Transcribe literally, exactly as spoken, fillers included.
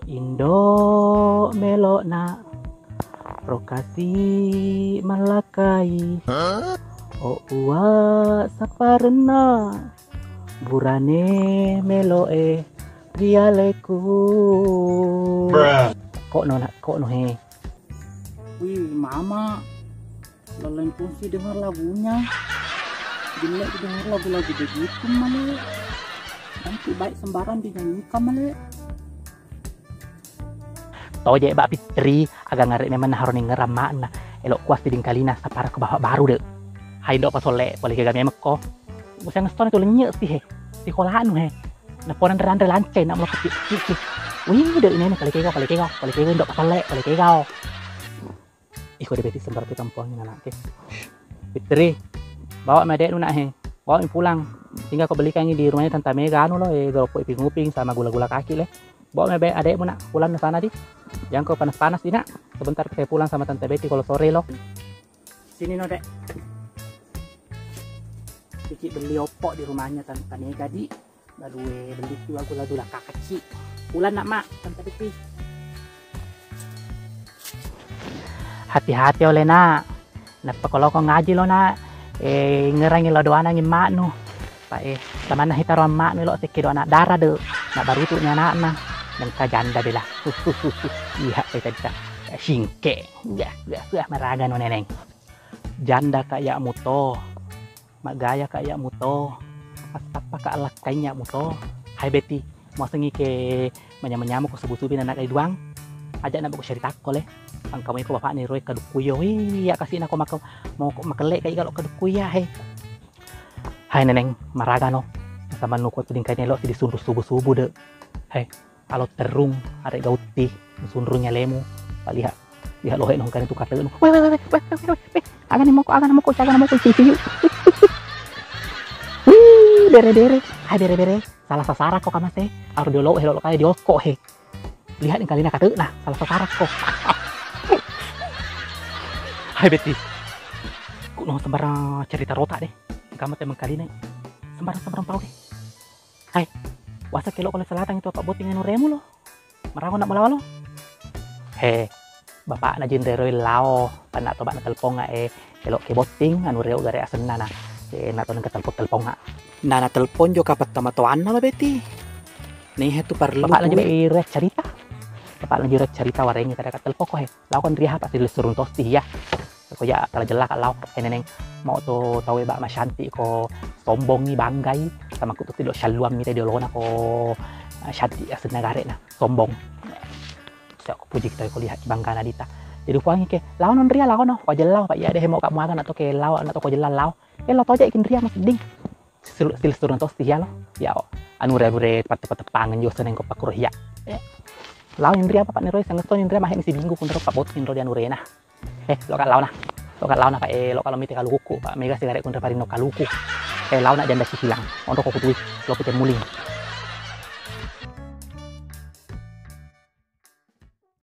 Indo melo na rokasi malakai. O ua saparenna burane melo e rialeku. Kok no nak, kok no he. Wih, mama. Laleng pun si dengar lagunya. Jelek dengar lagu-lagu begitu male. Nanti baik sembarang dinyanyikan male. Toje ba Fitri, aga ngare memang naharo ni ngeram makna. Elok kuas di dingkalina, sapara ko bapak baru de. Hai ndok pasole, pole kega memang ko. Usang stone itu lenyek sih he. Sekolah anu he. Naponan randre lance nak mula kecil kecil. Wih, de ini kali kega, kali kega, kali kega ndok pasole, kali kega. Iko de beti sembarang pi tampuang ini anak ke. Fitri, bawa mi adekmu nak he. Bawa mi pulang. Tinggal ko belikan di rumahnya Tante Mega anu lo, eh, goropo iping-uping sama gula-gula kaki le. Bawa mi adekmu nak pulang ke sana di. Jangan ko panas-panas di nak. Sebentar saya pulang sama Tante Betty kalau sore lo. Sini no dek. Kiki beli opok di rumahnya Tante Mega di. Baru eh beli tu aku ladu laka kecil. Pulang nak mak, kan tadi pi. Hati-hati oleh nak. Napa kalau kau ngaji lo nak, eh, ngerangi lo doana ngi maknu. Pak eh, sama nah hita roan maknu lo seke doana darah de. Nak baru tu ni anakna. Nengka janda bela. Iya, kita bisa. Singke. Ya, ya, ya, maraga no neneng. Janda kayak muto. Mak gaya ka iya muto. Astapa ka alakainya muto. Hai Betty, mau sengi ke manyamo-nyamo ko subuh-subuh na nak duang. Ajak nak bako cerita ko le. Angka mo iko bapak ni roi kadukuyo. Iya kasih nako maka mau ko makele ka ikalo kadukuya he. Hai neneng maraga no. Sama nuko tu dingkai nelo si disundu subuh-subuh de. Hai. Alo terung, are gauti, sunrung alemu, palihat, lihat lohe nongkani tu kata nu. Weh, weh, weh, weh, weh, weh, weh, weh. Agana moko, agana moko, agana moko, ciu, ciu. Wih, bere, bere. Hai, bere, bere. Salah sasaran ko kamase. Harus diolo he, lo kaya dioko he. Lihat ni kalina kata nah, salah sasaran ko. Hai Betty. Ku no sembarang cerita rotak deh. Kamu teman kalina. Sembarang, sembarang tahu deh. Hai, wasa kelo kole selatan itu apa boting anu remu lo. Marago nak melawa lo. He, bapak na jinreroi lao, kan nak toba na telpon nga e, kelo ke boting anu reo gare asenna na. E, na toneng ke telpon telpon nga. Na na telpon jo kapat tama toanna lo Betty. Ni he tu parlu. Bapak na jibe cerita. Bapak na jibe cerita warengi kada ka telpon ko he. Lao kan riah apa sih surun tosti ya. Ko ya kala jela ka lao, eh neneng, mau to tau e ba ma cantik ko sombong ni banggai, sama ku tu tidak syaluan mi tadi olona ko, eh, cantik asenna gare na sombong. Saya ku puji kita ko lihat ki bangga na dita. Jadi kuangi ke, lao non ria lao no, ko jela lao, pak iya deh mau kak muaga nak to ke lao, nak to ko jela lao. Eh, lao to aja ikin ria mas ding. Sil-, sil surun tosti ya lo. Ya, anu re, anu re, tepat-tepat tepangan jo seneng ko pakuro ya. Eh. Lao indria apa pak nero, sengeton indria mahe misi binggu kunro pak bot indro dia nurena. Eh, lo ka lao na. Lo ka lao na pak, eh, lo ka lo mite kaluku pak, mega sigaret kunro parino kaluku. Eh, lao na janda sihilang. Onro ko kutui, lo pute muling.